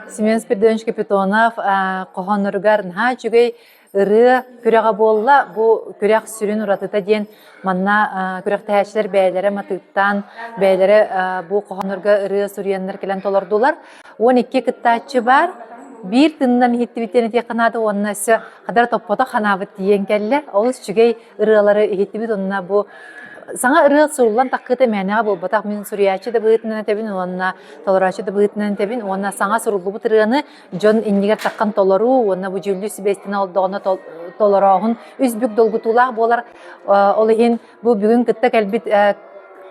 Семен Спиридонович Капитонов хоһоонноругар наһаа үчүгэй ырыа күрэҕэ буолла. Бу күрэх сүрүн уратыта диэн манна күрэхтэһээччилэр бэйэлэрэ матыыптаан, бэйэлэрэ бу хоһооннорго ырыа суруйаннар кэлэн толордулар. 12 кыттааччы баар. Биир тыынынан иһиттибит диэн этиэххэ наада уонна өссө хадара топпото ханаабыт тиийэн кэллэ. Олус үчүгэй ырыалары иһиттибит уонна бу саҥа ырыа суруллан таххыыта мээнэҕэ буолбатах. Мин суруйааччы да быһыытынан этэбин уонна толорооччу да быһыытынан этэбин уонна саҥа суруллубут ырыаны дьон иннигэр таххан толоруу уонна бу дьүүллүүр сүбэстэн олдоҕуна толорооһун үс бүк долгутуулаах буолар. Ол иһин бу бүгүн кытта кэлбит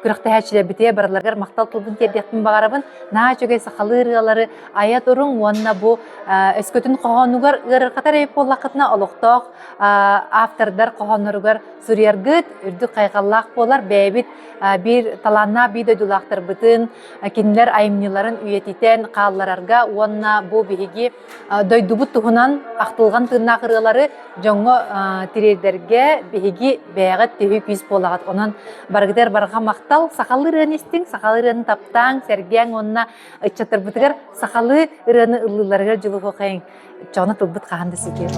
күрэхтэһээччилэрбитигэр барыларыгар махтал тылбын тиэрдиэхпин баҕарабын. Наһаа үчүгэй сахалыы ырыалары айа туруҥ уонна бу өскөтүн хоһоонугар ыарырҕатар эбит буоллаххытына олохтоох автордар хоһоонноругар суруйаргыт үрдүк хайҕаллаах буолар. Бэйэбит биир талааннаах биир дойдулаахтарбытын кинилэр айымньыларын үйэтитэн хаалларарга уонна бу биһиги дойдубут туһунан ахтылҕан тыыннаах ырыалары дьоҥҥо тириэрдэргэ биһиги бэйэҕит төһүү күүс буолаҕыт. Онон барыгытыгар барҕа махтал. Сахалыы ырыаны истиҥ, сахалыы ырыаны таптааҥ, сэргээҥ уонна ыччаттарбытыгар сахалыы ырыаны ыллыылларыгар дьулуһуохайыҥ. Чоҕуна тылбыт хаһан да ситиэ.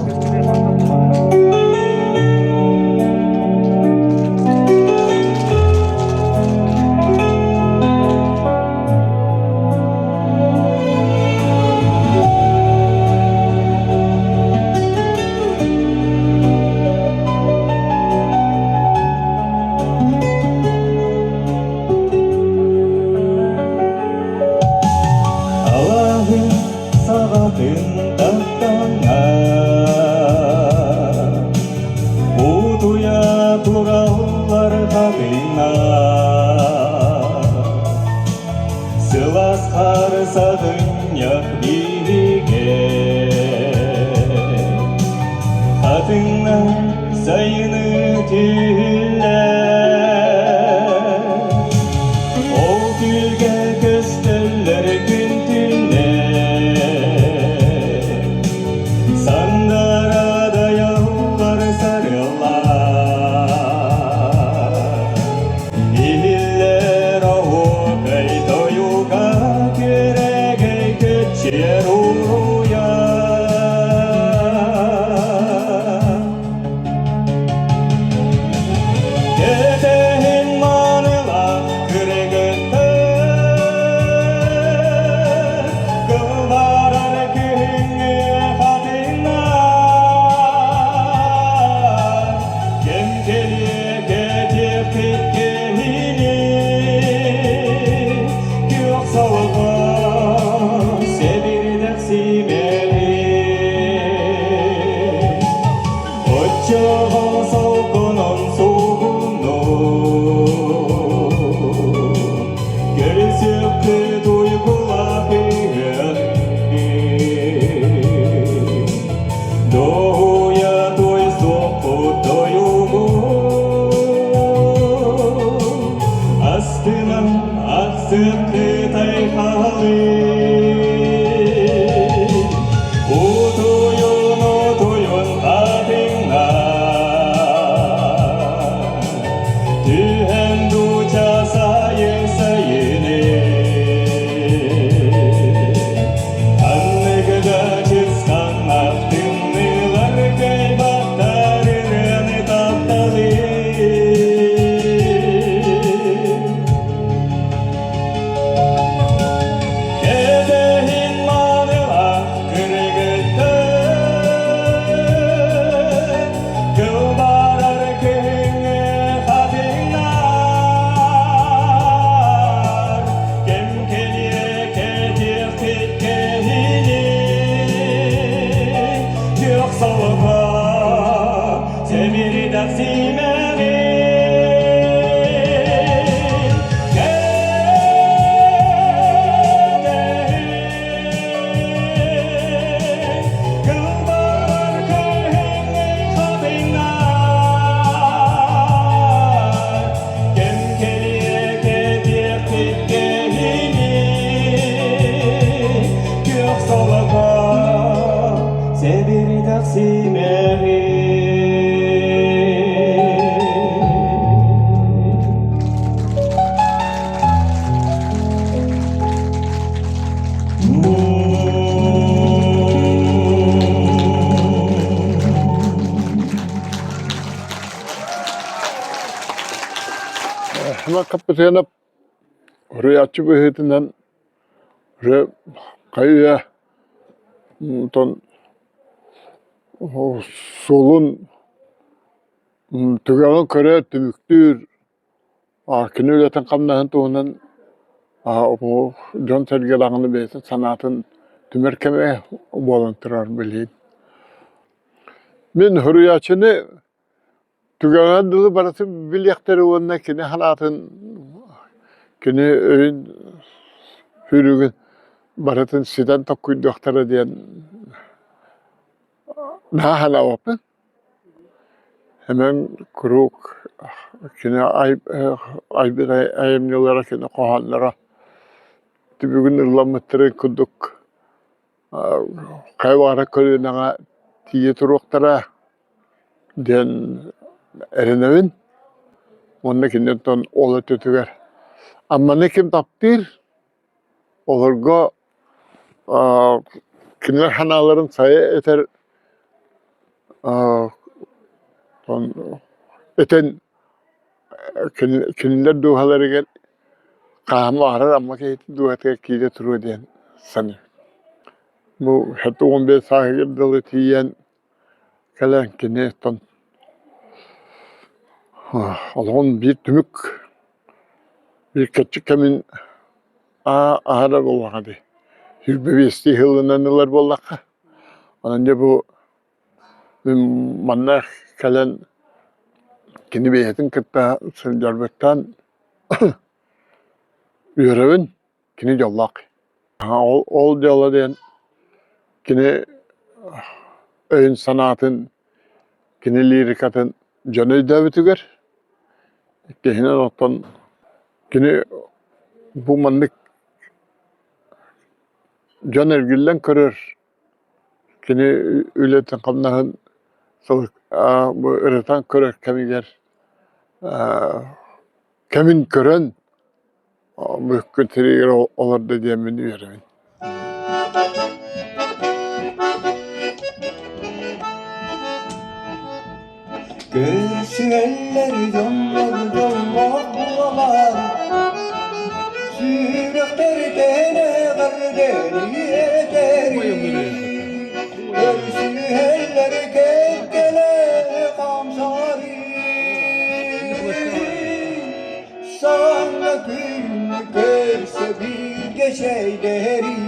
Алаһын саҕатын таптаҥҥа Утуйа тураллар хатыҥҥа Сылаас хаар саҕынньах биһигэ Хатыҥҥа сайыны түһүллэр Ол күлгэ көстөллөр күн түннэр Сандара дайаллар сарыаллар Иһиллэр оһуокай тойуга күөрэгэй көччүйэр уруйа Кэтэһин маанылаах кыргыттар, кылбаарар күһүҥҥү хатыҥнар, кэм кэлиэ кэтиэхпит киһини, күөх солко сэбирдэх симэҕин. Оччоҕо солкунан суугуну Көрүсүөхпүт уйгулаах ыһыахпыт Дуоһуйа туойсуохпут тойугу Астынан ахсыахпыт айхалы Утуйун, утуйун хатыҥҥа Түһэн дуча сайын сайыны Ханнык да чысханнах тымныылар кыайбаттар ырыаны тапталы Кэтэһин маанылаах кыргыттар, кылбаарар күһүҥҥү хатыҥнар, кэм кэлиэ кэтиэхпит кэһини, күөх солко сэбирдэх симэҕин. Кылбар күһүҥҥү хатыҥнар, кэм кэлиэ кэтиэхпит кэһини, күөх солоко сэбирдэх симэҕин. Семен Хаппытыанап уруйааччы быһыытынан уже хайы-үйэ онтон суолун түгэҕин көрө түмүктүүр кини үлэтин-хамнаһын туһунан дьон-сэргэ даҕаны бэйэтин санаатын түмэр кэмэ буолан турар билигин. Мин суруйааччыны Түгэҕэр дылы барытын билиэхтэрэ уонна кини санаатын, кини өйүн сүүрүгүн барытын ситэн токкуйдуохтара диэн наһаа санаабаппын. Эмэн куруук кини айбыт айымньылара, кини хоһоонноро түбүгүн ылламмыттарын курдук хайа баҕарар көлүөнэҕэ тиийэ туруохтара диэн эрэнэбин уонна киниттэн ол өттүтүгэр Амманы ким таптыыр, олорго кинилэр санааларын сайа этэр этэн кинилэр дууһаларыгар хаһан баҕарар Амма киһитин дууһатыгар киирэ туруо диэн саныыбын. Бу 75 сааһыгар дылы тиийэн Кэлэн кини оттон олоҕун биир түмүк биир кэрчик кэмин аһара буоллаҕа дии. 25 сылынан ылар буоллахха. Онон дьэ бу мин манна кэлэн кини бэйэтин кытта сылдьарбыттан үөрэбин. Кини дьоллоох. Ол дьоло диэн кини өйүн-санаатын, кини лирикатын дьон өйдөөбүтүгэр, иккиһинэн оттон кини бу маннык дьон эргиллэн көрөр, кини үлэтин-хамнаһын бу ырытан көрөр кэмигэр кэмин көрөн Бүккүн сиригэр олордо диэммин үөрэбин. Көрсүһэллэр дьоннор дьоллоох буолар Сүрэхтэр тэнэҕэр дэриэтэри Көрсүһэллэр кэккэлэ хамсары Саҥа күн көрсө бииргэ чэйдэһэрий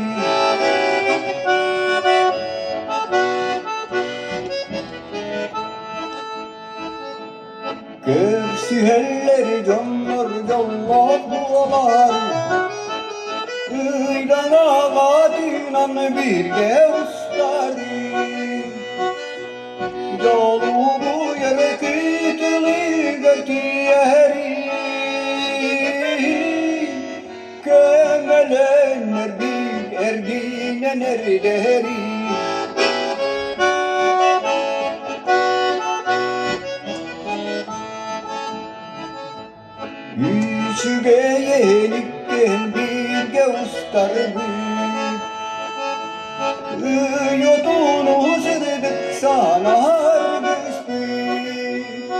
Көрсүһэллэр дьоннор дьоллоох буолар Ыйдан аҕатынан бииргэ устарый Дьолугуйар кытылыгар тиийэри Көмөлөнөр биир эргинэн эрдэри Үчүгэй иһиликкин бииргэ устарбыт Ый отуну сырдык санаар түспүт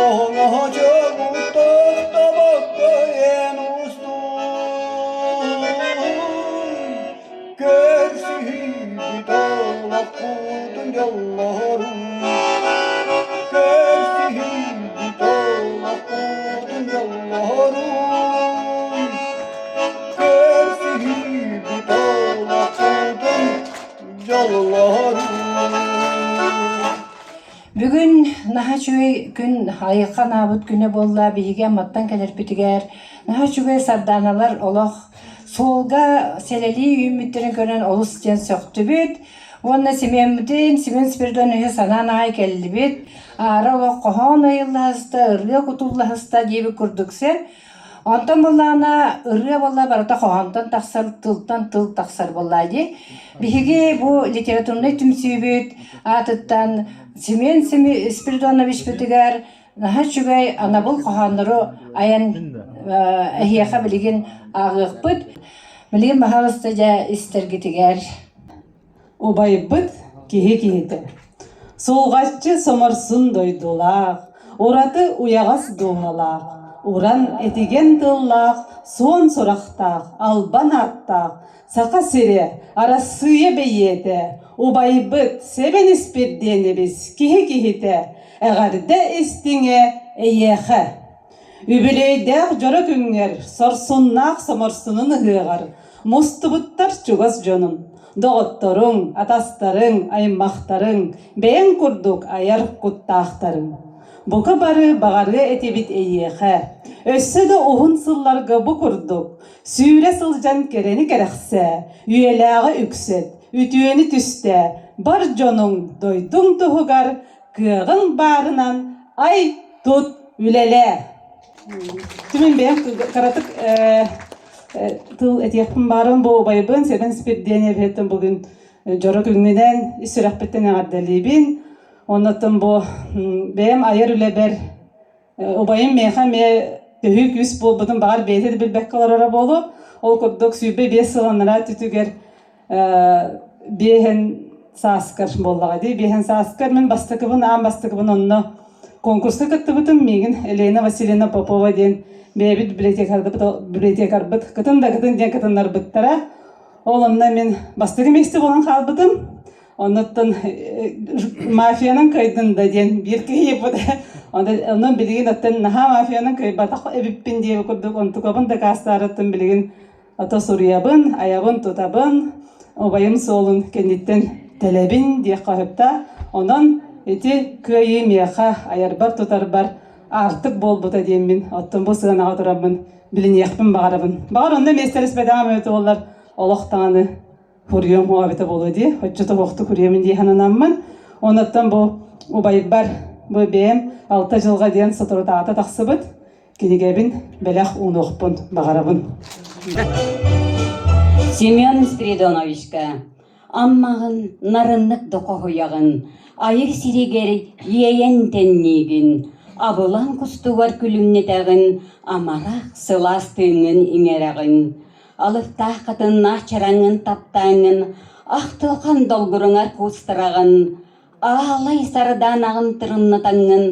Оһоҥоһо чобуттах табакка эн устун Көрсүһүүбүт олохпутун дьоллоһорун Көрсүһүүбүт олохпутун дьоллоһорун Көрсүһүүбүт олохпутун дьоллоһорун Бүгүн наһаа үчүгэй күн айылҕа анаабыт күнэ буолла. Биһиги Амматтан кэлэрбитигэр наһаа үчүгэй сардааналар олох суолга сэлэлии үүммүттэрин көрөн олус диэн сөхтүбүт. Уонна Семеммитин, Семен Спиридоновиһы санаан аҕай кэллибит. Аара олох хоһоон айыллаһыста, ырыа кутуллаһыста диэбит курдук син. Онтон буоллаҕына ырыа буолла барыта хоһоонтон тахсар, тылтан тыл тахсар буоллаа дии. Биһиги бу литературнай түмсүүбүт аатыттан Семен Спиридоновичпытыгар наһаа үчүгэй анабыл хоһооннору айан эһиэхэ билигин ааҕыахпыт. Билигин баһаалыста дьэ истэргитигэр. Убайбыт киһи киһитэ. Сулҕаччы соморсун дойдулаах, ураты уйаҕас дууһалаах. уран этигэн тыллаах, суон сурахтаах, албан ааттаах Саха сирэ, Арассыыйа бэйиэтэ, убайбыт Сэбэн Испирдиэнэбис киһи киһитэ, эҕэрдэ истиҥэ эйиэхэ! Үбүлүөйдээх дьоро күҥҥэр сорсуннаах соморсунун ыһыаҕар мустубуттар чугас дьонун, доҕотторуҥ, атастарыҥ, аймахтарыҥ, бэйэҥ курдук айар куттаахтарыҥ. Бука бары баҕарыа этибит эйиэхэ, өссө да уһун сылларга бу курдук сүүрэ сылдьан кэрэни кэрэхсээ, үйэлээҕи үксэт, үтүөнү түстээ, бар дьонуҥ, дойдуҥ туһугар кыаҕыҥ баарынан ай-тут үлэлээ. Түмүн бэйэм кыратык тыл этиэхпин баарым бу убайбын Сэбэн Спирдиэн эбиһэттэн бүгүн дьоро күҥҥүнэн ис сүрэхпиттэн эҕэрдэлиибин. Оннуттан бу бэйэм айар үлэбэр Убайым миэхэ эмиэ төһүү күүс буолбутун баҕар бэйэтэ да билбэккэ олороро буолуо. Ол курдук 25 сыл анараа өттүгэр биэһин сааскар буоллаҕа дии. Биэһин сааскар мин бастакыбын, аан бастакыбын онно конкурска кыттыбытым. Миигин Елена Васильевна Попова диэн бэйэбит библиотекарбыт кытын да кытын диэн кытыннарбыттара. Ол онно мин бастакы миэстэ буолан хаалбытым. Оннуттан мафиянан кыайдын да диэн биир киһи Онон билигин оттон наһаа мафиянан кыайбатах эбиппин диэби курдук онтукабын дакаастаарыттан билигин ото суруйабын, айабын, тутабын, убайым суолун кэнниттэн тэлэбин диэххэ сөптөөх. Онон ити кыайыы миэхэ айарбар-тутарбар аартык буолбута диэммин оттон бу сыанаҕа тураммын билиниэхпин баҕарабын. Баҕар онно миэстэлэспэтэҕим эбитэ буоллар олох даҕаны Хуруйуом эбитэ буолуо дии, оччото уохтук хуруйамын дии сананаммын. Онуттан бу убайбар бу бэйэм алта дьылҕа диэн соторутааҕыта тахсыбыт кинигэбин бэлэх уунуохпун баҕарабын. Семен Спиридоновичка Аммаҕын нарыннык да хоһуйаҕын, айыр сиригэр иэйэн тэнниигин, абылаҥ кустугар күлүмнэтэҕин, амарах сылаас тыыҥҥын иҥэрэҕин. Алыптаах хатыннаах чараҥын таптааҥҥын, ахтылҕан долгуруҥар куустараҕын, аалай сардаанаҕын тырымнатаҥҥын,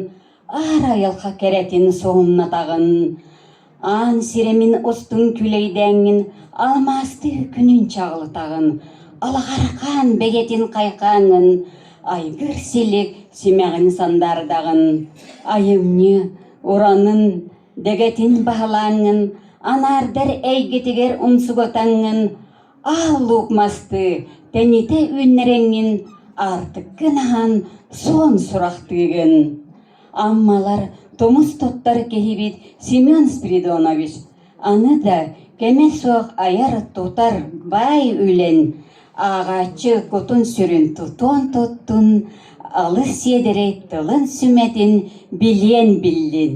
аар айылҕа кэрэтин суһумнатаҕын. Аан сирэмин устун күлэйдээҥҥин, алмаастыы күнүн чаҕылытаҕын, алаҕархаан бэйэтин хайҕааҥҥын, айгыр силик симэҕин сандаардаҕын, айымньы уранын Дэгэтин баһылааҥҥын, анаардар эйгэтигэр умсугутаҥҥын, аал луук мастыы тэнитэ үүннэрэҥҥин, аартыккын аһан суон сурахтыыгын. Аммалар тумус туттар киһибит Семен Спиридонович аны да кэмэ суох айар-тутар баай үлэн Ааҕааччы кутун-сүрүн тутуон туттун, алыс сиэдэрэй тылын сүмэтин билиэн биллин.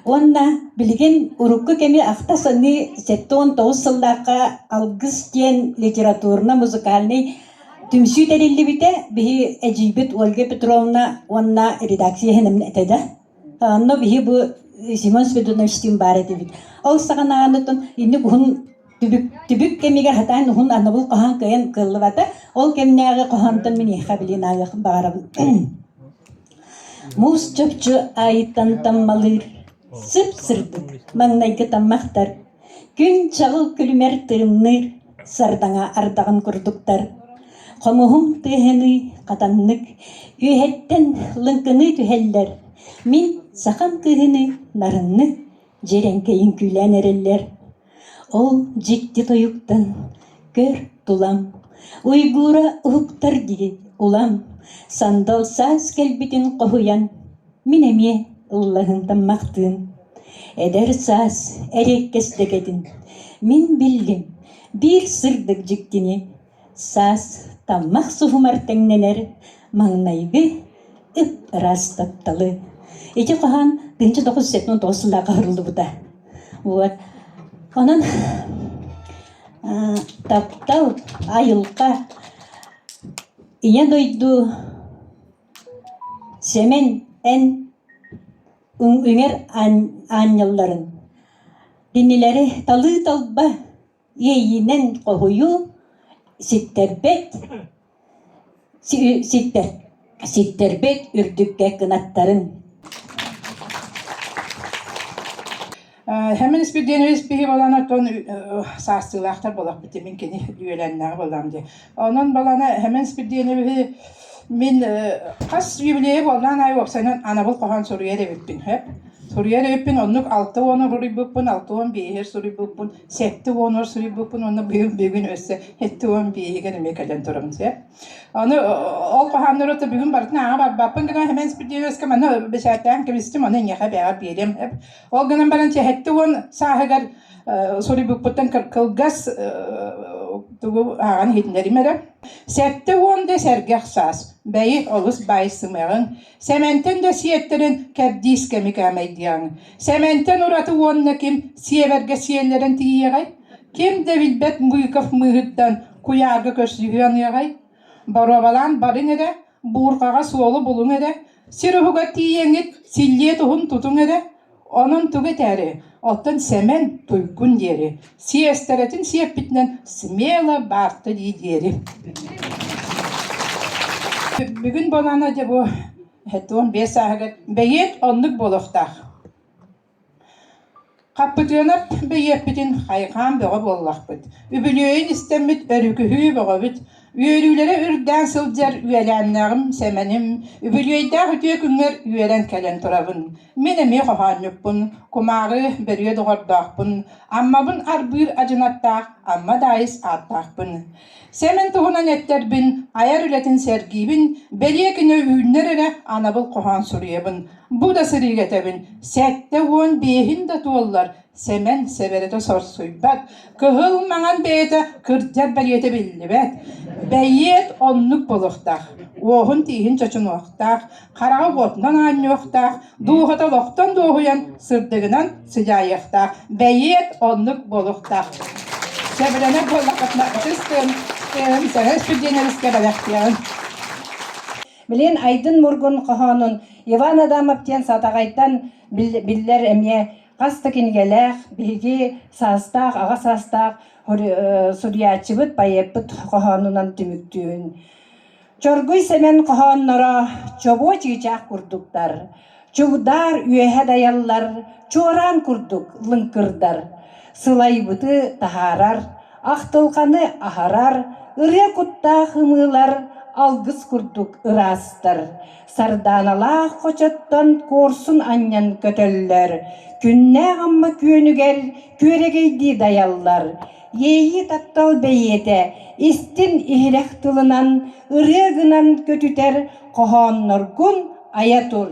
Уонна билигин урукку кэми ахта саныы 79 сыллаахха Алгыс диэн литературно-музыкальнай түмсүү тэриллибитэ. Биһи эдьиийбит Ольга Петровна уонна редакция иһин этэ да. Онно биһи бу Семен Спиридоновичтыын баар этибит. Ол саҕанаҕаныттан инник уһун түбүк, түбүк кэмигэр хатаан уһун анабыл хоһоон кыайан кыаллыбата. Ол кэмнээҕи хоһоонтон мин эйиэхэ билин ааҕыах баҕарабын. Муус чопчу аайыттан таммалыыр, сып-сырдык маҥнайгы таммахтар Күн чаҕыл күлүмэр тырымныыр, сардаҥа ардаҕын курдуктар. Хомуһум тыаһыныы хатаннык, үөһэттэн лыҥкыныы түһэллэр. Мин сахам кыыһыныы нарыннык, дьиэрэҥкэйин күүлээн эрэллэр. Ол дьикти тойуктан көр тулам, уйгуура уһуктар дии улам, сандал саас кэлбитин хоһуйан, мин эмиэ ыллаһын таммахтыын. Эдэр саас эриэккэс дэгэтин мин биллим биир сырдык дьиктини саас таммах суһумар тэҥнэнэр маҥнайгы ып-ыраас тапталы. Ити хоһоон 1979 сыллаахха оһоруллубута. Вот. Онон таптал, айылҕа, Ийэ дойду Сэмэн эн үҥэр аанньалларын, кинилэри талыы-талба иэйиинэн хоһуйуу ситтэрбэт, ситтэр. Ситтэрбит үрдүккэ кынаттарын. Хэмин Испирдиэнович биһи балан оттон саастыылаахтар буолахпыт мин кини үөлэннэҕэ буоллаҕым дии. Онон балана Хэмин Испирдиэновиһы мин хас юбилейа буоллаан аайы уопсайынан анабыл хоһоон суруйар эбиппин сөп. Суруйар эбиппин оннук 60 суруйбуппун, 65-эр суруйбуппун, 70-ор суруйбуппун уонна бүгүн өссө 75-игэр эмиэ кэлэн турабын сөп. Аны ол хоһооннору бүгүн барытын ааҕа барбаппын гынан Хэмин Испирдиэновичка манна бэчээттээн кэбистим, ону эйиэхэ бэйэҕэр биэриэм. Ол гынан баран 70 сааһыгар суруйбуппуттан кылгас тугу ааҕан иһитиннэрим эрэ. 70 да сэргэх саас, бэйи олус баайсымыаҕыҥ, Сэмэнтэн да сиэттэрин кэрдиис кэми кээмэйдиэҕиҥ. Сэмэнтэн ураты уонна ким сиэбэргэ сиэллэрэн тиийиэҕэй? Ким да билбэт Быков мыыһыттан куйаарга көрсүһүү аныаҕай? Боруобалаан барыҥ эрэ, буурҕаҕа суолу булуҥ эрэ, сир уһугар тиийэҥҥит силлиэ туһун тутуҥ эрэ, онон тугу этээри, оттон Сэмэн туйгун диэри, сиэстэрэтин сиэппитинэн смело баарта дии диэри. Бүгүн буолаана дьэ бу 75 сааһыгар бэйиэт оннук буолуохтаах. Хаппытыанап бэйиэппитин хайҕаан бөҕө буоллахпыт, үбүлүөйүн истэммит өрүкүһүү бөҕөбүт, үөрүүлэрэ үрдээн сылдьар үөлээннээҕим Сэмэним, үбүлүөйдээх үтүө күҥҥэр үөрэн кэлэн турабын. Мин эмиэ хоһоонньуппун, кумааҕы бөрүө доҕордоохпун, Аммабын арбыыр адьынаттаах Амма Даайыс ааттаахпын. Сэмэн туһунан эттэрбин, айар үлэтин сэргиибин, бэлиэ күнэ үүннэр эрэ анабыл хоһоон суруйабын. Бу да сырыыга этэбин, 75-ин да туоллар, Сэмэн сэбэрэтэ сорсуйбат, кыһыл маҥан бэйэтэ кырдьар бэлиэтэ биллибэт. Бэйиэт оннук буолуохтаах, уоһун-тииһин чочунуохтаах, хараҕа уотунан аанньуохтаах, дууһата олохтон дуоһуйан сырдыгынан сыдьаайыахтаах. Бэйиэт оннук буолуохтаах. Сөбүлэнэр буоллаххытына ытыс тыын, тыын, сэрэ сүрдиэнэрискэ бэлэхтиэҕин. Билигин Айдын Мургун хоһоонун Иван Адамов диэн Сатаҕайтан биллэр эмиэ хас да кинигэлээх, биһиги саастаах, аҕа саастаах суруйааччыбыт, поэппыт хоһоонунан түмүктүүн. Чоргуй Сэмэн хоһоонноро чобуо чыычаах курдуктар, чугдаар үөһэ дайаллар, чуораан курдук лыҥкырдар, сылайбыты таһаарар, ахтылҕаны аһарар, ырыа куттаах ымыылар алгыс курдук ыраастар, сардааналаах хочоттон куорсун анньан көтөллөр, күннээх Амма күөнүгэр күөрэгэйдии дайаллар, иэйии таптал бэйиэтэ истин иһирэх тылынан ырыа гынан көтүтэр хоһоонноргун айа тур.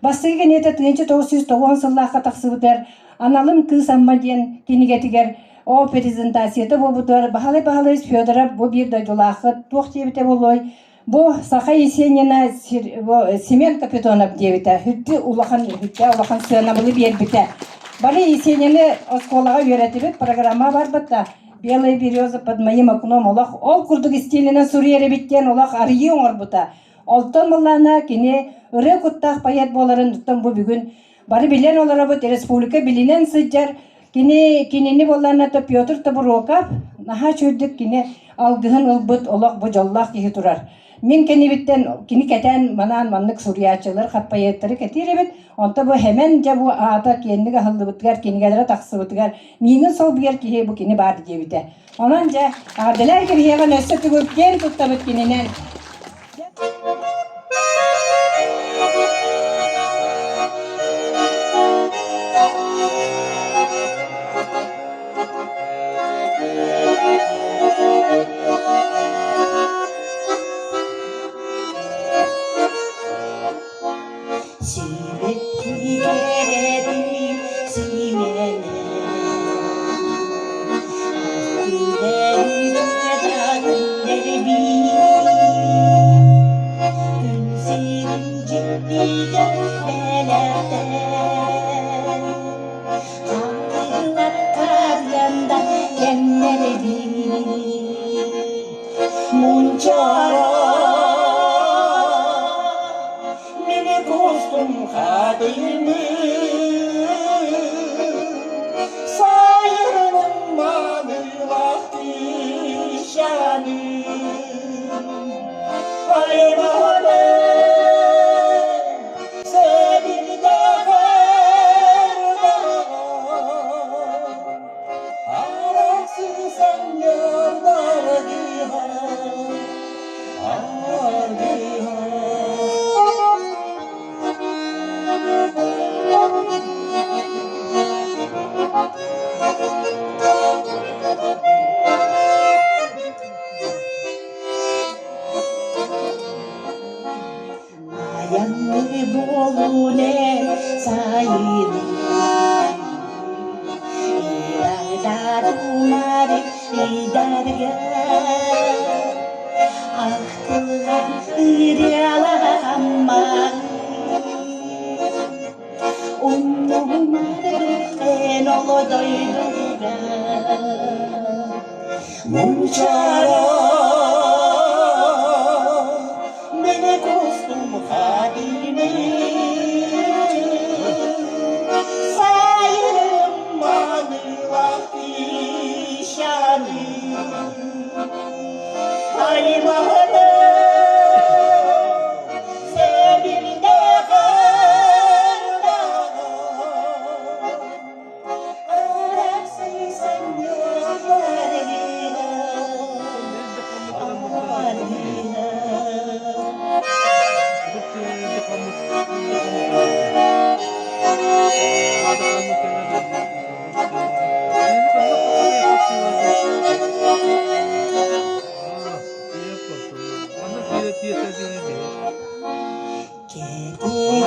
Бастакы кинигэтэ 1990 сыллаахха тахсыбытыгар «Аналым кыыс Амма» диэн кинигэтигэр Ол презентацията буолбутугар Баһылай Баһылайыс Федоров бу биир дойдулааххыт туох диэбитэ буолуой? Бу Саха Есенина Семен Капитонов диэбитэ. Хүттү улахан хүттэ улахан сыанабылы биэрбитэ. Бары Есенини оскуолаҕа үөрэтибит, программа барбыта. Белая береза под моим окном олох ол курдук истиилинэн суруйар эбит диэн олох арыйыы оҥорбута. Онтон былаана кини ырыа куттаах поэт буоларын оттон бу бүгүн Бары билэн олоробут, республика билинэн сылдьар. Кини кинини буоллаҕына то Петр Тобуроков наһаа үчүгэйдик кини алгыһын ылбыт олох бу дьоллоох киһи турар. Мин кэннибиттэн кини кэтээн манаан маннык суруйааччылар хаппайыаттары кэтиир эбит. Онто бу Хэмэн дьэ бу аата киэнник аһыллыбытыгар, кинигэлэрэ тахсыбытыгар миигин солбуйар киһи бу кини баар диэбитэ. Онон дьэ эҕэрдэлээн кэбиһиэҕин өссө тугу киэн туттабыт кининэн. Сибэккилэрин симэнэн, Айанныы буолуун эн сайыныы Ыраатаатымаары ыйдарга Ахтылҕан ырыалаах Умнумары эн оло дойдуга Мунчара Мене кустум хатыны Сайым маныла ишаны Аймағыны себилде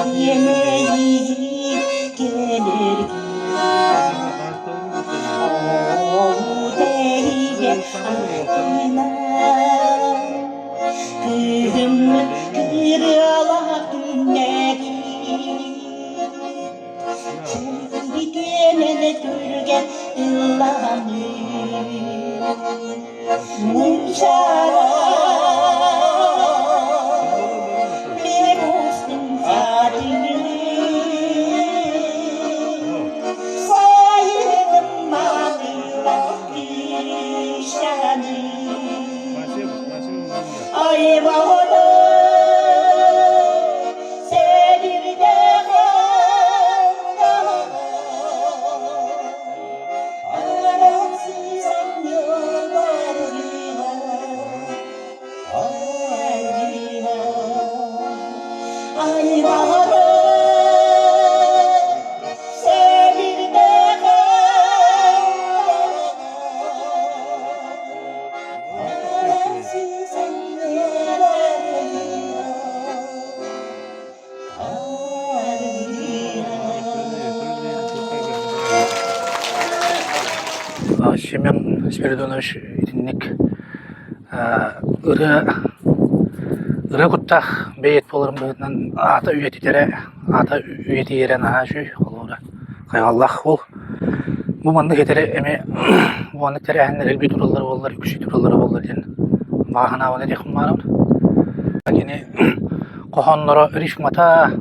Кэтэһиэмэйигин кэлэргин Оҕутэйгэ аттынан Кыһыммыт кырыалаах күннэрин Сэргиэнэн түргэн ыллаҕаный Мунчара Семен Спиридонович итинник ырыа ырыа куттаах бэйиэт буоларын быһыытынан аата үйэтитэрэ, аата үйэтийэрэ наһаа үчүгэй холобура хайҕаллаах уол. Бу маннык этэрэ эмиэ бу маннык тэрээһиннэр элбии тураллара буоллар, үксүү тураллара буоллар диэн баҕа санаабын этиэхпин баҕарабын. Кини хоһоонноро рифмата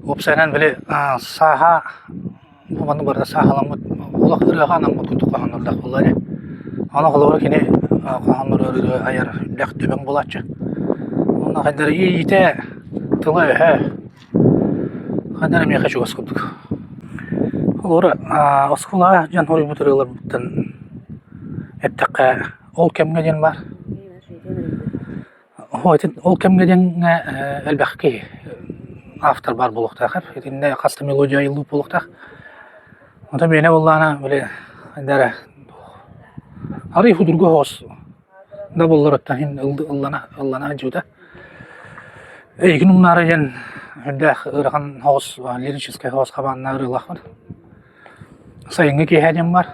уопсайынан били сааһа бу маннык барыта сааһыламмыт олох ырыаҕа анаммыт курдук хоһооннордоох буолла ини. Ону холобура кини хоһооннору ырыа айар үлэх түбэҥ буолааччы. Уонна хайдары иэйиитэ, тыла-өһө хайда эрэ миэхэ чугас курдук. Холобура оскуолаҕа дьон хоруйбут ырыаларбыттан эттэххэ ол кэмҥэ диэн баар. Ол кэмҥэ диэҥҥэ элбэх киһи автор баар буолуохтаах итиннэ хас да мелодия айыллыбыт буолуохтаах. Онтон миэнэ буоллаҕына били хайда эрэ арыый судургу соҕус да буоллар иһин ыллана ыллана сылдьыбыта. Эйигин умнаары диэн сүрдээх ыарахан соҕус лирическэй соҕус хабааннаах ырыалаахпын. Сайыҥҥы киэһэ диэн баар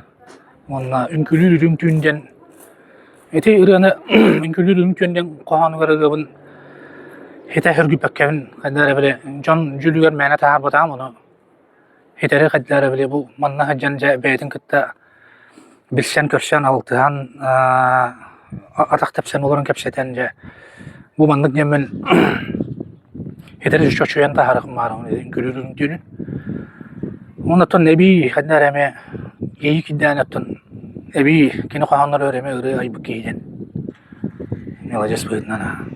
уонна үҥкүүлүүр үрүҥ түүн диэн Ити ырыаны үҥкүүлүүр үрүҥ түөн диэн хоһоонугар ырыабын хитэ сөргүппэккэбин хайдах эрэ били дьон дьүүлүгэр мээнэ таһаарбатаҕым ону хитэри хайдах эрэ били бу манна сылдьан дьэ бэйэтин кытта билсэн-көрсөн алтыһан атах тэпсэн олорон кэпсэтэн дьэ бу маннык диэммин хитэри чочуйан таһаарыахым баарым үҥкүүлүүр үрүҥ түүнүн Уонна оттон эбии ханна эрэ эмиэ иэйии киирдэҕинэ оттон эбии кини хоһоонноругар эмиэ ырыа айбыт киһи диэн мелодист быһыытынан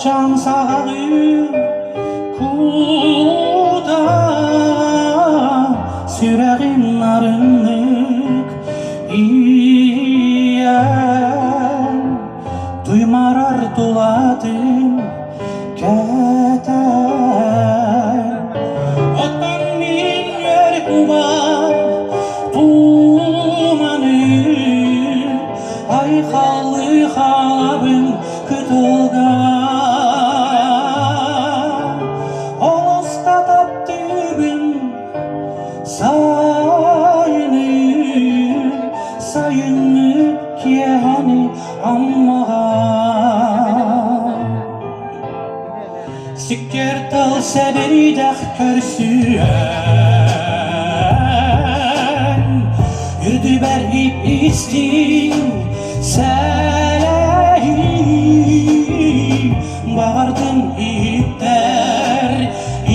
Чаҕылчаан саҕалыы куута сүрэҕин нарыннык ийэн туймарар тулатын кэтэн Оттон мин үөр куба туманы айхаллыы хаалабын кытылга Олуста таптыыбын сайыны сайыны киэһэни Аммаҕа Сиккиэр тыл сэбирдэх көрсүөн Үрдүбэр ип-истиҥ сэлэһии Баҕардым иһиттэр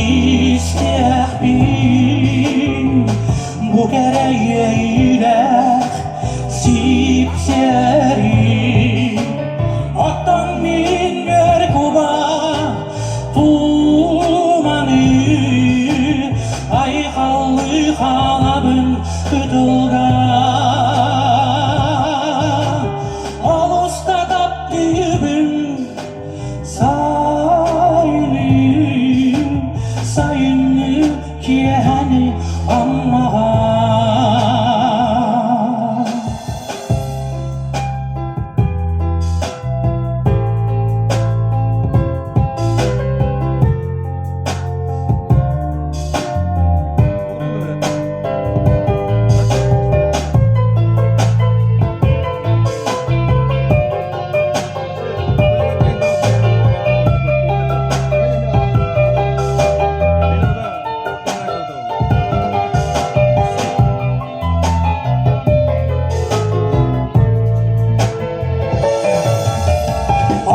истиэхпин Бу кэрэ иэйиилээх сипсиэрин Оттон мин үөр куба туманы айхаллыы хаалабын кытылга Олус да таптыыбын сайыны сайыны киэһэни Аммаҕа.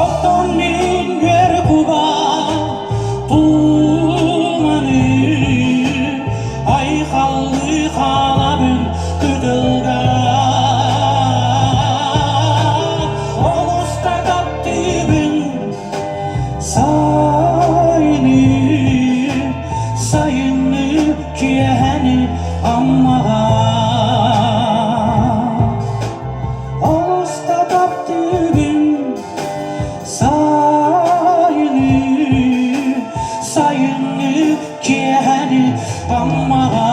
Оттон мин үөр куба туманы айхаллыы хаалабын кытылга Олус да таптыыбын сайыны сайыны киэһэни Аммаҕа Олус да таптыыбын сайыны сайыны киэһэни Аммаҕа.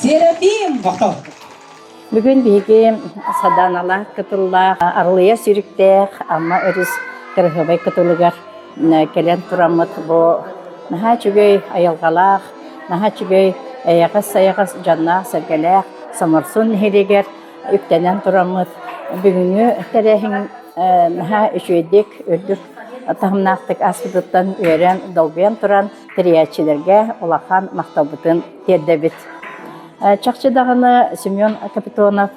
Серафим! Махтал. Бүгүн биһиги Саданалаах кытыллаах, Арылыйа сүүрүктээх Амма өрүс кырыһыбай кытылыгар кэлэн тураммыт бу наһаа үчүгэй айылҕалаах, наһаа үчүгэй эйэҕэс-сайаҕас дьонноох-сэргэлээх Соморсун нэһилиэгэр үктэнэн тураммыт бүгүҥҥү тэрээһин наһаа үчүгэйдик, үрдүк таһымнаахтык ааспытыттан үөрэн, долгуйан туран тэрийээччилэргэ улахан махталбытын тиэрдэбит. Чахчы даҕаны Семен Капитонов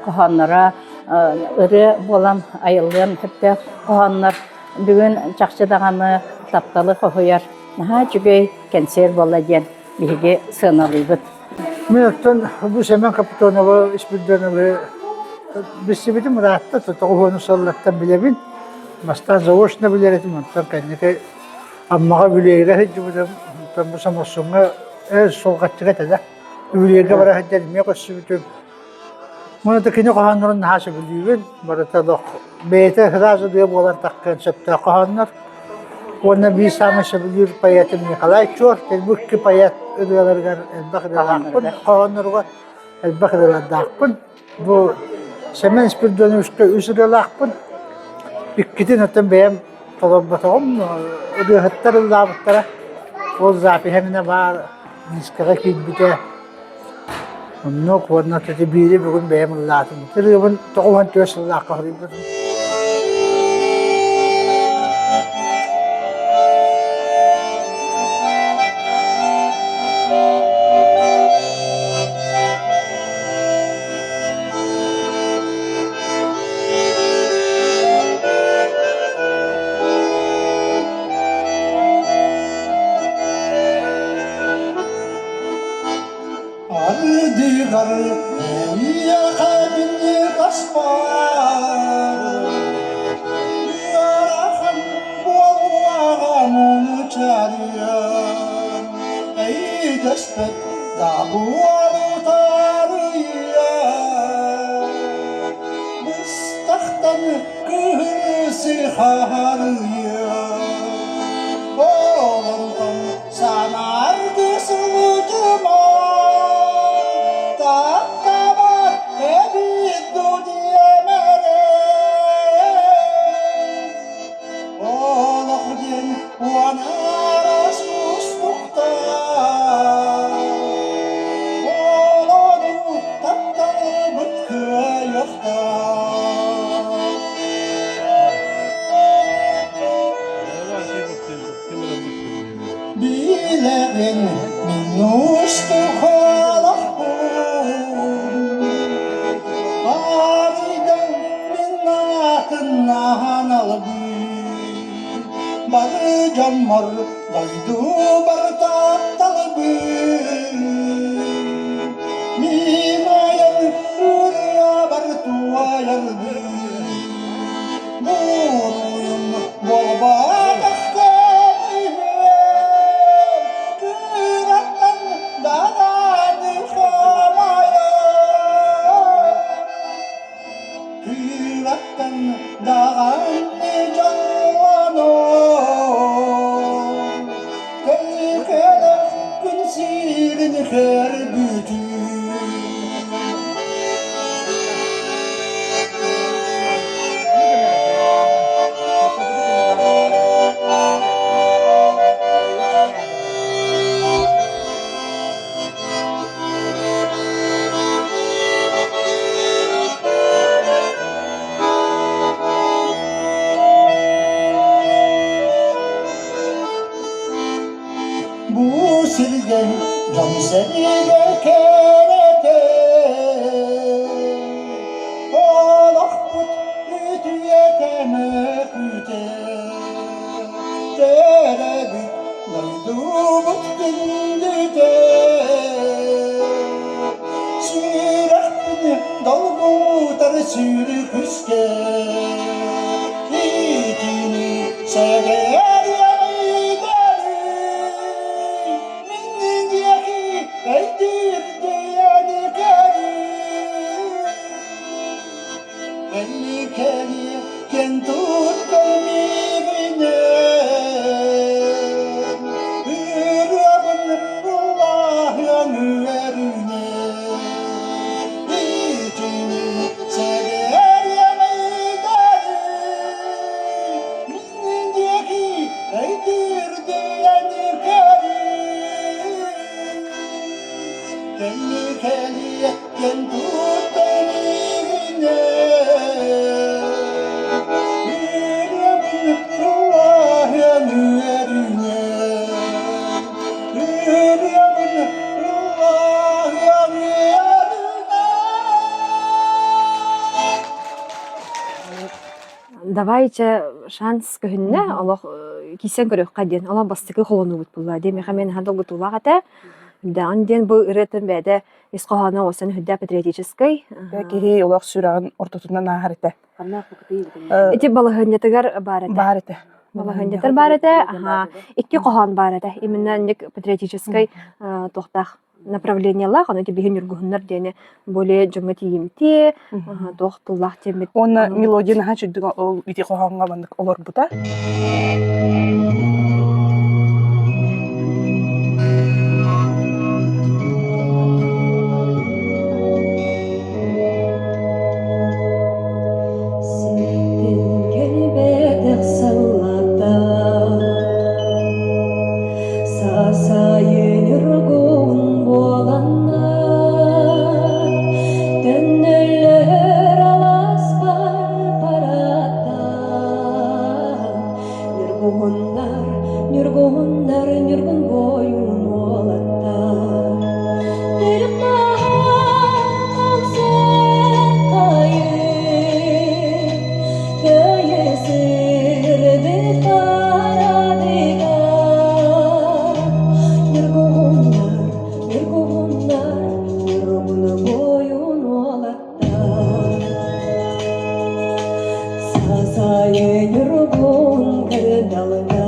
хоһоонноро ырыа буолан айыллыан сөптөөх хоһооннор бүгүн чахчы даҕаны тапталы хоһуйар наһаа үчүгэй кэнсиэр буолла диэн биһиги сыаналыыбыт. Мин оттон бу Семен Капитоновы Испирденовы билсибитим ыраатта, тоҕуһуону сыллартан билэбин. Бастаан заочно билэр этим, онтон кэнники Аммаҕа Бүлүөйгэ сылдьыбытым, онтон бу Соморсуҥҥа өр Сулҕаччыга этэ да, Бүлүөйгэ бара сылдьан эмиэ көрсүбүтүм. Уонна да кини хоһооннорун наһаа сөбүлүүбүн. Барыта олох бэйэтэ сразу дыа буолан таххыан сөптөөх хоһооннор. Уонна биир саамай сөбүлүүр поэтым Николай Чуор. Бу икки поэт ырыаларыгар элбэх ырыалаахпын, хоһоонноругар элбэх ырыалардаахпын. Бу Семен Спиридоновичка үс ырыалаахпын. Иккитин оттон бэйэм толорботоҕум, ырыаһыттар ыллаабыттара. Ол запиһа эминэ баар, дискаҕа киирбитэ. Оннук уонна ити биири бүгүн бэйэм ыллаатым. Ырыабын 94 сыллаахха хоруйбутум. Ардыгар эйиэхэ. Буолутаарыйа быстахтан кыһыл сир хаарыйа Олонтон санааргы сылдьыма таптабат эбит ду диэмэрэ Олох диэн уонара суустуктаах, Олору тапталбыт кыайыахтаах. Билэбин мин устухалахпын, Арыйдан мин аатыннаан албын, Бары дьоммор дойдубар тапталбын. Мин айар ырыабар туойарбын, Буруйум буолбатах кэриҥэ, Кыраттан даҕаны хамайан. Кыраттан даҕаны дьоллоно, Кэлэх күн сирин көрбүтүм. Бу сиргэ дьон-сэргэ кэрэтэ, Олохпут үтүөтэ мөкүтэ, Төрөбүт дойдубут күндүтэ, Сүрэхпин долгутар сүрүкүскэ, Итини сэгээр Давайте шанс көһүннэ, олох киирсэн көрүөххэ диэн, олох бастакы холонуубут буолла диэн миэхэ эмиэ наһаа долгутуулаах этэ. Үрдээҕин диэн бу ырыатын бэйэтэ ис хоһооно уостан үрдээх патриотическай. Киһи олох сүрэҕин ортотунан ааһар этэ. Ити балаһыанньатыгар баар этэ. Баар этэ. Балаһыанньатыгар баар этэ. Аха. Икки хоһоон баар этэ. Именно инник патриотическай туохтаах направлениелаах, ону биһи ньургуһуннар диэни более дьоҥҥо тиийимтиэ, туох тыллаах диэммит. Уонна мелодия наһаа үчүгдүк ол ити хоһооҥҥо маннык олорбута. Ситтин кэлбэтэх саллата Саасайын үргун буоланнар Төннөллөр аласпар параттан Ньургуһуннар, ньургуһуннар, ньургун буойун уолаттар Сасайын ньургун кырдалга.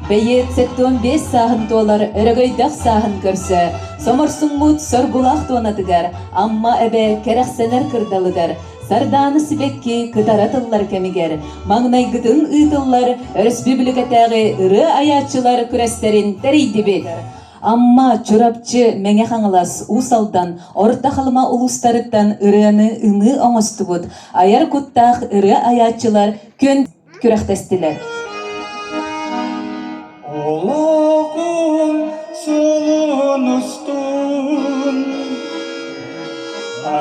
Бэйиэт 75 сааһын туолар өрөгөйдөөх сааһын көрсө, соморсуммут соргулаах туонатыгар, Амма эбэ кэрэхсэнэр кырдалыгар, Сардаана сибэкки кытара тыллар кэмигэр маҥнайгытын ыытыллар өрөспүүбүлүкэтээҕи ырыа айааччылар күрэстэрин тэрийдибит. Амма, Чурапчы, Мэҥэ Хаҥалас, Уус Алдан, Орто Халыма улуустарыттан ырыаны ымыы оҥостубут айар куттаах ырыа айааччылар күөн күрэхтэстилэр. Олоҕун суолун устун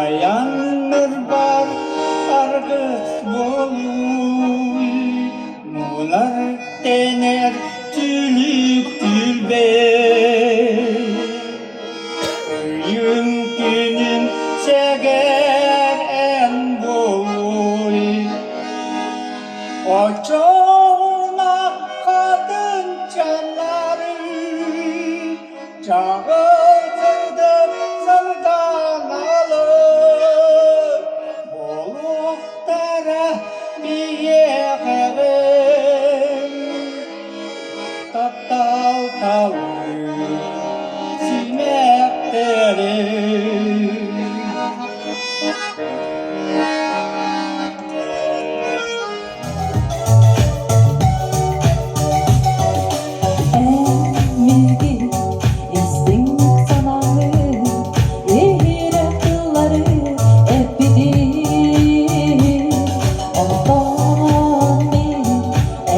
айаннырбар аргыс буолуй мунар тэнэр түлүк түлбэй ыйын күнүн сэгэр эн буолуй Очоҕуна хатын чаннары чаҕылсырдыр сардаҥалы буолуохтара биһиэхэҕин таптал талыы симэхтэри. Миигин истиҥ санааны, иһирэх тыллары эппитим. Онтон мин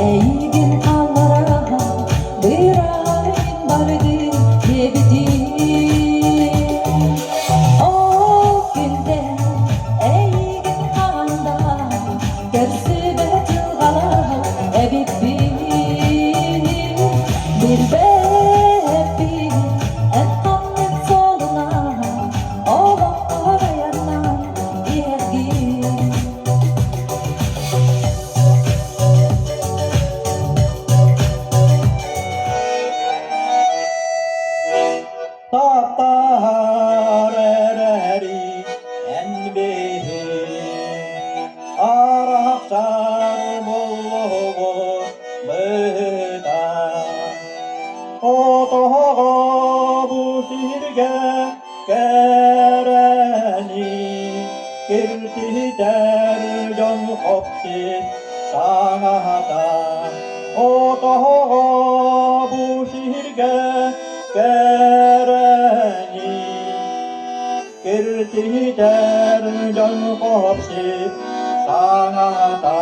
эйигин аллара быраайын бардын диэбитим. Ол күнтэн эйигин хаанда Көрсүбэт дьылҕалаах эбиппин, билбэппин, эн ханнык суолунан олоххор айаннаан иһэргин. Таптаһар эрээри эн биһи арахсар буоллугу быһыта. Отоһоҕо бу сиргэ кэрэни киртитэр дьон хопсит саҥата. Отоһоҕо бу сиргэ кэрэни киртитэр дьон хопсит саҥата.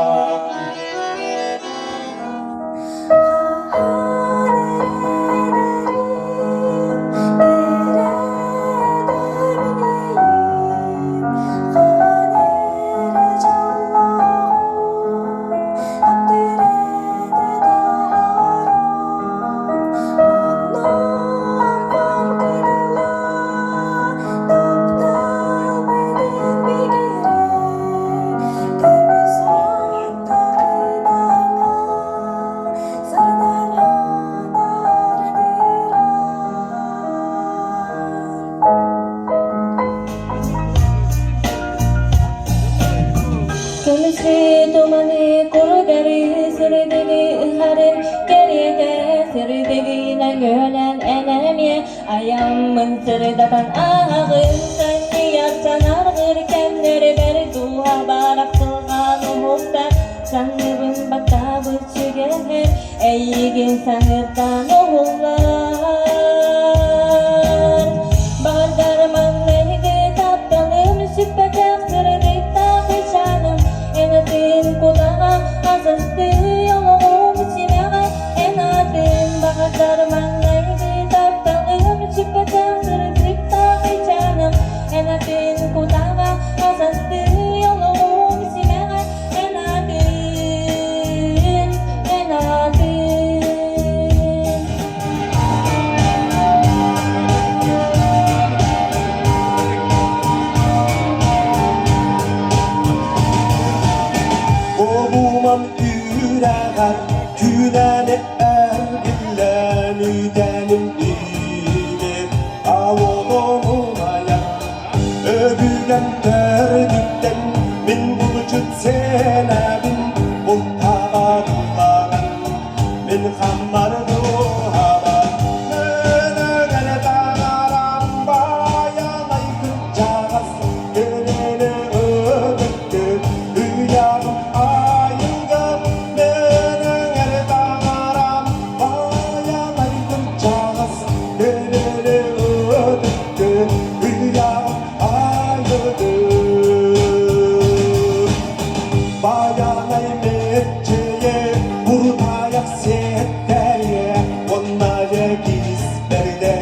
Көмүскэ туманы курдары сырдыгы ыһарын кэриэтэ сырдыгынан өлөн эн эмиэ айаммын сырдатан ааҕын санньыйар санаргыр кэмнэрбэр дууһа барахсылҕан уһуктар санныбын баттаабыт сүгэһэр эйигин саныыртан уһуллар Баҕардар маҥнайгы тапталым сүппэтэх сырдыктаах ычааным эн атын кутаҕа асастыы олоҕум симэҕэ эн атын баҕардар маҥнайгы тапталым сүппэтэх сырдыктаах ычааным эн атын кутаҕа асастыы олоҕум симэҕэ эн атын эн атын. Буолумам үрэҕэр түүнэни эргиллэн үүтэним иилир алоломунайар Өбүгэм төрдүттэн мин булчут сиэнэбин бултаабатылларан мин хаммардым. Сиэччийэ, бурутаайах сиэттэриэ, уонна дьэ киис бэрдэ,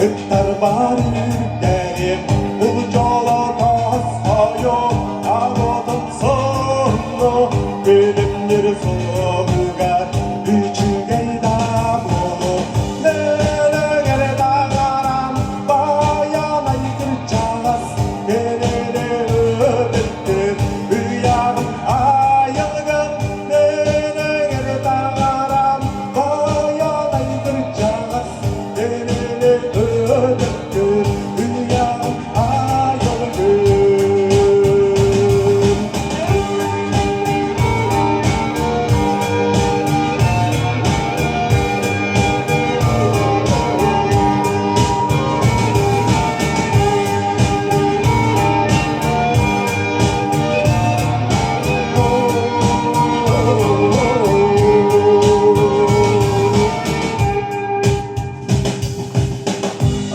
ыттар бар үрдэри, бул дьоло тосхойо, народун сонно, күлүмнүр суолугар үчүгэй да буолу, нөлөҥөр таҥарам, байанай кырдьаҕас, кэлэли ытыктыр, ыйаҕым айылгым, нөлөҥөр таҥарам, байанай кырдьаҕас, кэлэли ытыктыр, ыйаҕым айылгым.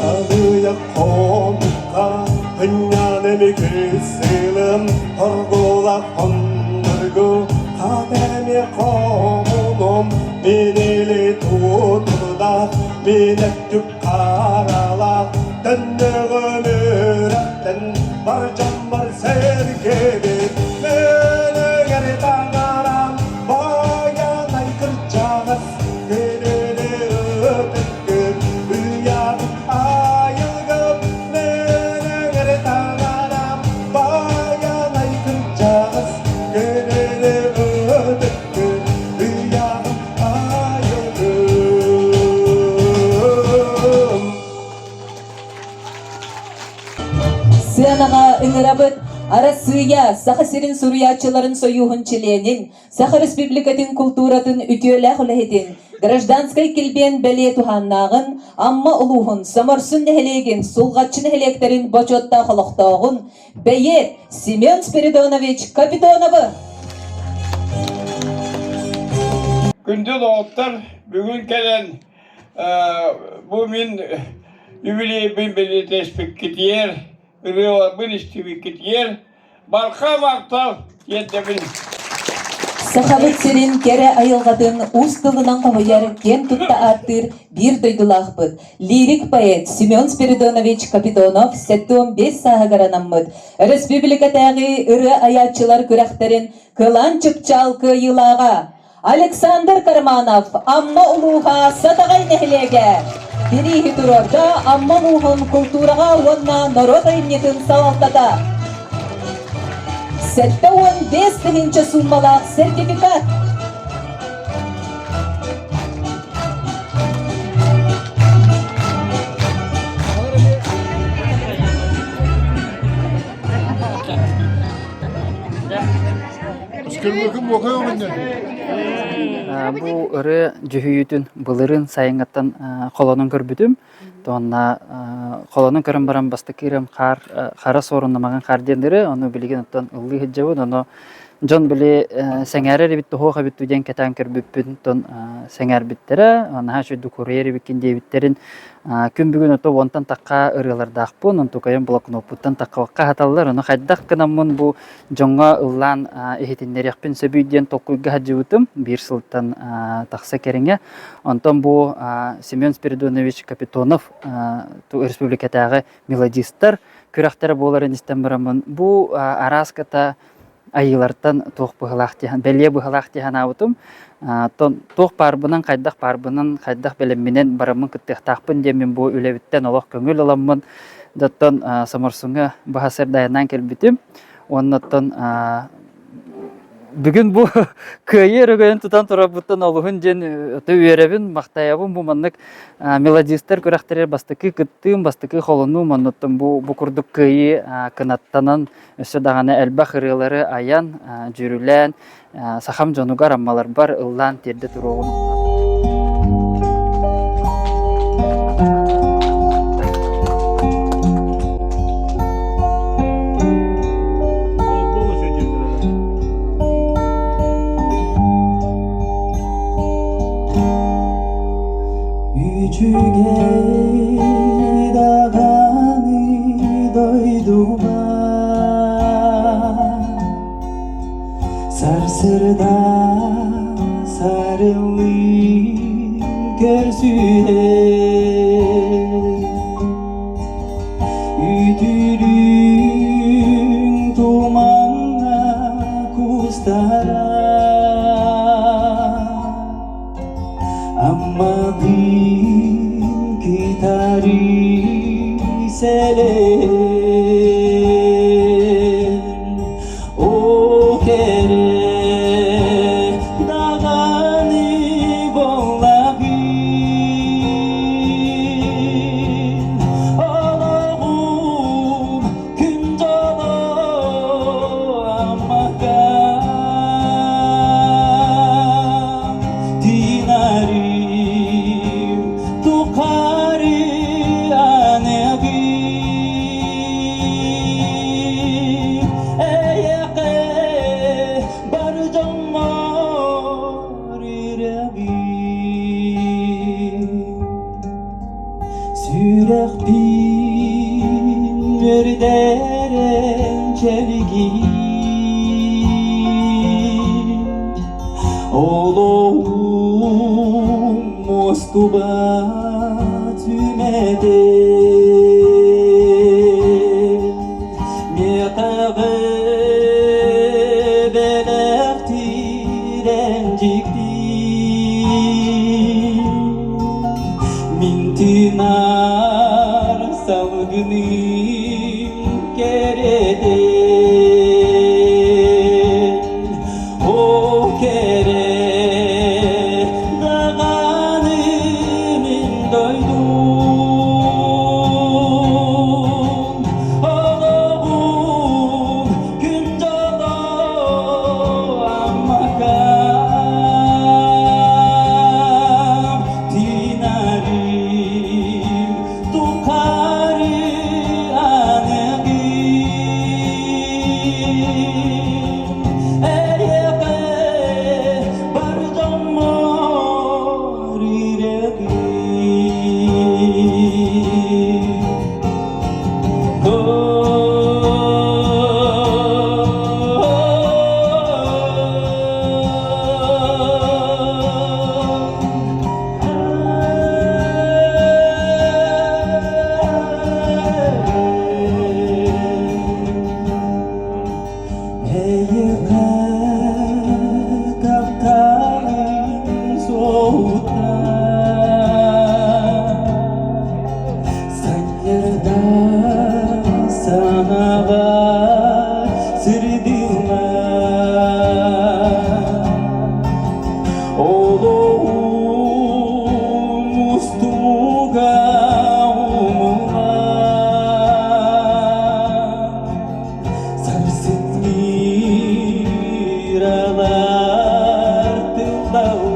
Аҕыйах хонукка ынньан эмикисилым оргула хонноргу хатеми хомуном минили туутурдах минэттүк харалах төннөгөн үрәттен бар жамбар сэргебит мөнөгөр таҥарам баянай кырдьаҕас күнүнү ытыккын ыйаҕын айылгым мөнөгөр таҥарам баянай кырдьаҕас күнүнү ытыккын ыйаҕын айылгым. Сыанаҕа ыҥырабыт Арассыыйа Саха сирин суруйааччыларын сойууһун чилиэнин, Саха Республикатын култууратын үтүөлээх үлэһитин, гражданскай килбиэн бэлиэ туһааннааҕын, Амма улууһун, Соморсун нэһилиэгин, Сулҕаччы нэһилиэктэрин бочуоттаах олохтооҕун, бэйиэт Семен Спиридонович Капитоновы! Күндү доҕоттор, бүгүн кэлэн бу мин юбилейбин бэлиэтэспиккитигэр, ырыаларбын истибиккитигэр барҕа махтал тиэрдэбин. Сахабыт сирин кэрэ айылҕатын уус тылынан хоһуйар киэн тутта ааттыыр биир дойдулаахпыт, лирик поэт Семен Спиридонович Капитонов 75 сааһыгар анаммыт өрөспүүбүлүкэтээҕи ырыа айааччылар күрэхтэрин Кылаан Чыпчаал кыайыылааҕа Александр Карманов, Амма улууһа Сатаҕай нэһилиэгэ. Бирииһи туруорда Амма улууһун култуураҕа уонна норуот айымньытын салалтата. 75 тыһыынча сууммалаах сертификат. Бу ырыа дьүһүйүүтүн былырыын сайыҥҥыттан холонон көрбүтүм. Уонна холонон көрөн баран бастакы ырыам хаар хара суоруннамаҕын хаар диэн ырыа. Ону билигин оттон ыллыы сылдьабын. Ону дьон били сэҥээрэр эбит, туһуох эбит дуу диэн кэтээн көрбүппүн оттон сэҥээрбиттэрэ. Наһаа үчүгэйдик уруйар эбиккин диэбиттэрин күн бүгүн ото уонтан тахха ырыалардаахпын. Онтукайым блокноппуттан таххабакка аһаталлар. Ону хайдах гынаммын бу дьоҥҥо ыллаан иһитиннэриэхпин сөбүй диэн толкуйга сылдьыбытым биир сылтан тахса кэриҥэ. Онтон бу Семен Спиридонович Капитонов республикатааҕы мелодистар күрэхтэрэ буоларын истэн бараммын бу арааската айыылартан туох быһылаах диэн бэлиэ быһылаах дии санаабытым. Туох баарбынан, хайдах баарбынан, хайдах бэлэмминэн бараммын кыттыахтаахпын диэммин бу үлэбиттэн олох көҥүл ыламмын оттон Соморсуҥҥа баһа сырдайанаан кэлбитим. Уонна оттон бүгүн бу кыайыы өрөгөйүн тутан турарбыттан олуһун диэн өтө үөрэбин, махтайабын. Бу маннык мелодистар күрэхтэригэр бастакы кыттыым, бастакы холонуум, оннуттан бу бу курдук кыайыы кынаттанан өссө даҕаны элбэх ырыалары айан, дьүрүлээн, сахам дьонугар аммаларбар ыллаан тиэрдэ туруоҕум. Үчүгэй даҕаны дойдума Сарсырда. Көрсүһэн Үтүрүҥ тумаҥҥа кустара Аммабын кытары сэлэн О кэрэ даҕаны буоллаҕын Олоҕум күн дьоло аммакаан Тыынарым тухары аныгын Эйэхэ бар дьоммор үрэҕим Сүрэхпин үрдэрэн чэлгиин Олоҕум муостубат сүмэтин Миэхэҕэ бэлэхтиирэн дьикти Мин тыынар салгыным кэрэтин О кэрэ даҕаны мин дойдум Олоҕум күн дьоло Аммакам Тинарим тухары аныгын Эйэҕэ бар дьоммор ирэҕин Эйиэхэ тапталым суоһута Санньырда санаҕа сирдиҥэ Олоҕум устуга умуллар Сарсыҥҥы ыралар тыллаллар.